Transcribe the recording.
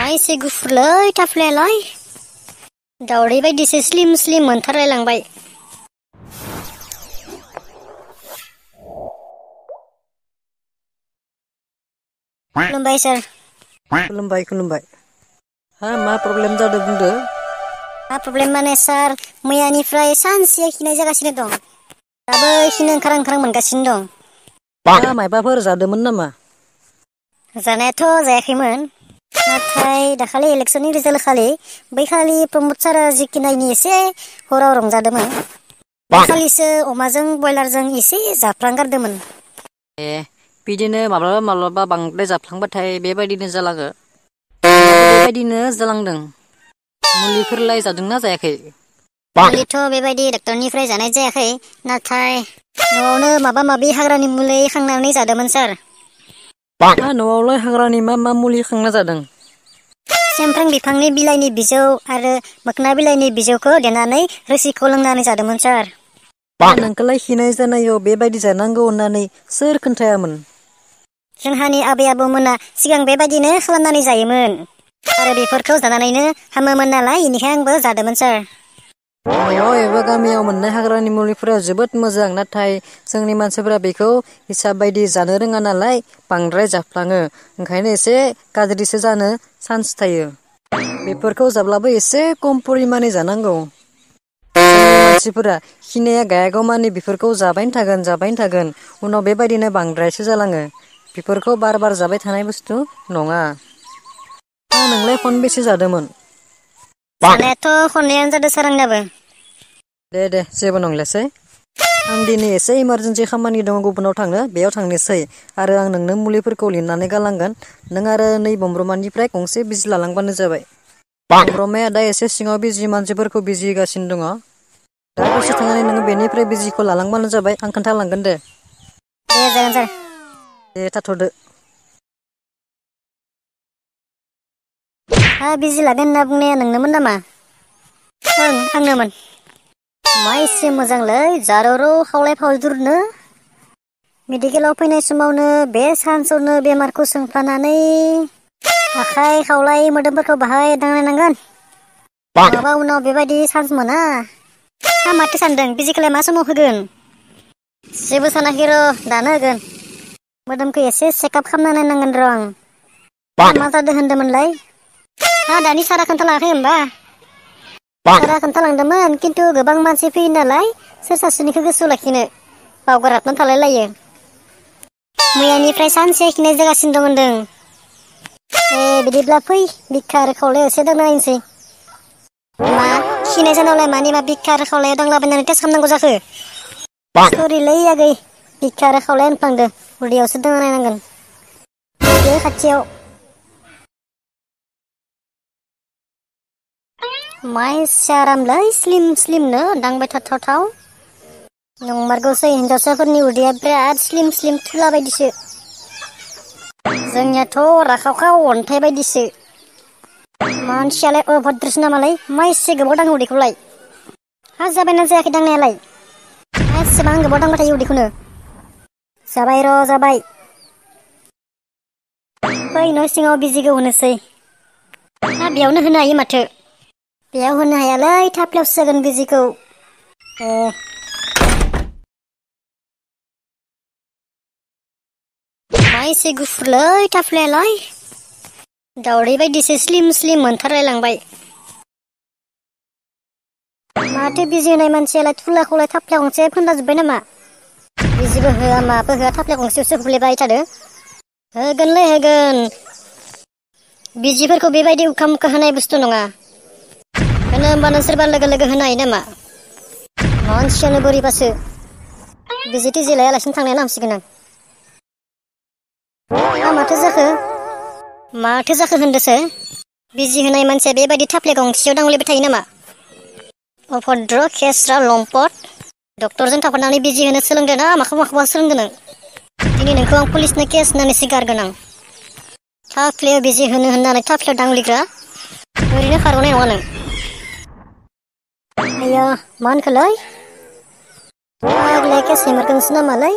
मा एसे गुफुरलै थाफ्लायालाय दावदै बायदिसो स्लिम स्लिम मोनथारलायलांबाय। खुलुमबाय सार। खुलुमबाय खुलुमबाय। हा मा प्रब्लेम जादों बुंदो। मा प्रब्लेम माने सार मैयानिफ्राय सानसे खिनाय जागासिनो दं। दाबो खिनो ओंखार ओंखार मोनगासिनो दं। मा मायबाफोर जादोंमोन नामा? जानायाथ' जायाखैमोन। नाथाय दाखालि इलेक्सननि रिजाल्ट खालि बैखालि प्रमद सारा जिखिनायनि एसे हराव रंजादोंमोन। बैखालिसो अमाजों बयलारजों एसे जाफ्लांगारदोंमोन। ए बिदिनो माब्लाबा माब्लाबा बांद्राय जाफ्लांबाथाय बेबायदिनो जालाङो। आंनाबो बेबायदिनो जालांदों। मुलिफोरलाय जादोंना जायाखै? मुलिथ' बेबायदि डक्टरनिफ्राय जानाय जायाखै। नाथाय न'आवनो माबा माबि हाग्रानि मुलि खांनानै जादोंमोन सार। न'आवलाय हाग्रानि मा मा मुलि खांना जादों? सेमफ्रें बिफांनि बिलाइनि बिजौ आरो मोखोना बिलाइनि बिजौखौ देनानै रोसिखौ लोंनानै जादोंमोन सार। नोंखौलाय खिनाय जानायाव बेबायदि जानांगौ होननानै सोर खोन्थायामोन? जोंहानि आबै आबौमोना सिगां बेबायदिनो खालामनानै जायोमोन आरो बेफोरखौ जानानैनो हामोमोन नालाय बेनिखायनो आंबो जादोंमोन सार। न'आव एबा गामियाव मोननाय हाग्रानि मुलिफोरा जोबोद मोजां। नाथाय जोंनि मानसिफोरा बेखौ हिसाब बायदि जानो रोङा नालाय बांद्राय जाफ्लाङो। ओंखायनो एसे गाज्रिसो जानो चान्स थायो। बेफोरखौ जाब्लाबो एसे खम परिमानै जानांगौ। जोंनि मानसिफोरा खिनाया गायागौमानि बेफोरखौ जाबायनो थागोन उनाव बेबायदिनो बांद्रायसो जालाङो। बेफोरखौ बार बार जाबाय थानाय बुस्थु नङा। नोंलाय खनबेसे जादोंमोन? जानायाथ' खननैयानो जादों सार आंनाबो। दे जेबो नंलासै। आं दिनै एसे इमारजेन्सि खामानि दङ गुबुनाव थांनो बेयाव थांनोसै आरो आं नोंनो मुलिफोरखौ लिरनानै गालांगोन। नों आरो नै बमब्रमानिफ्राय गंसे बिजि लालांबानो जाबाय। बमब्रमाया दा एसे सिङाव बिजि मानसिफोरखौ बिजि होगासिनो दङ। दा दसे थानानै नोङो बेनिफ्राय बिजिखौ लालांबानो जाबाय आं खोन्थालांगोन दे। दे जागोन सार। दे थाथ'दो। बिजि लागोन होनना बुंनाया नोंनोमोन नामा? ओं आंनोमोन। मा एसे मोजांलै जारौ खावलाय फावजोरनो। मेडिकेलाव फैनाय समावनो बे सान्सआवनो बेमारखौ सोंफ्लानानै आखाइ खावलाय मोदोमफोरखौ बाहाय दांलायनांगोन। नङाबा उनाव बेबायदि चान्स मोना। माथो सानदों बिजिखौलाय मा समाव होगोन? जेबो सानाखै र' दानो होगोन। मोदोमखौ एसे चेकआप खालामना नायनांगोन र' आं। मा जादों होनदोंमोनलाय? दानि सारा खोन्थालाङाखै होनबा? सारा खोन्थालांदोंमोन खिन्थु गोबां मानसि फैयो नालाय सोर सासेनिखौ गोसोआव लाखिनो बावगारहाबना थालाय लायो। मैयानिफ्राय सानसे खिनाय जागासिनो दं होनदों। बिदिब्ला फै बिखा आरो खावलायाव एसे दांना नायनोसै। मा खिनाय जानायावलाय मानि मा बिखा आरो खावलायाव दांलाबायनानै टेस्ट खालामनांगौ जाखो? सरिलै आगै बिखा आरो खावलाया होनफ्लांदों उदैयावसो दांना नायनांगोन। बे खाथियाव मा एसे आरामलै स्लिम स्लिमनो दांबाय थाथावथाव। नंमारगौसै हिनजावसाफोरनि उदैया बिराद स्लिम स्लिम थुला बायदिसो। जोंनियाथ' राखावखाव अन्थाइ बायदिसो। मानसियालाय अभद्रसो नामालै मा एसे गोबाव दाङो उदैखौलाय? जाबायना जायाखै दांनायालाय? एसेबां गोबाव दांबाय थायो उदैखौनो? जाबाय र' जाबाय। फै न' सिङाव बिजिखौ होनोसै। बेयावनो होनो हायो माथो। बेयाव होनो हायालै थाफ्लियावसो जागोन बिजिखौ। मा एसे गुफुरलै थाफ्लायालाय दावदै बायदिसो स्लिम स्लिम मोनथारलायलांबाय। माथो बिजि होनाय मानसियालाय थुलाखौलाय थाफ्ला गंसे फोनला जोब्बाय नामा? बिजिबो होआ माबो होआ थाफ्ला गंसेयावसो हुफ्लेबाय थादो। होगोनलै होगोन। बिजिफोरखौ बेबायदि उखा मुखा होनाय बुस्थु नङा। होनो होमबानो सोरबा लोगो लोगो होनो हायो नामा? मानसियानो बोरैबासो। बिजि थिजि लायालासिनो थांनायानो हामसिगोन आं। माथो जाखो होनदोसो? बिजि होनाय मानसिया बेबायदि थाफ्ले गंसेयाव दांलायबाय थायो नामा? अभद्र खेस्रा लम्पट। डक्टरजों थाफानानै बिजि होनो सोलोंदों ना माखौबा सोलोंदों नों? दिनै नोंखौ आं पुलिसनो केस होनानैसो गारगोन आं। थाफ्लियाव बिजि होनो होननानै थाफ्लियाव दांलिग्रा ओरैनो खारग'नाय नङा नों। आया मा होनखोलै? फाग्लाया केस हेमारगोनसो नामालै?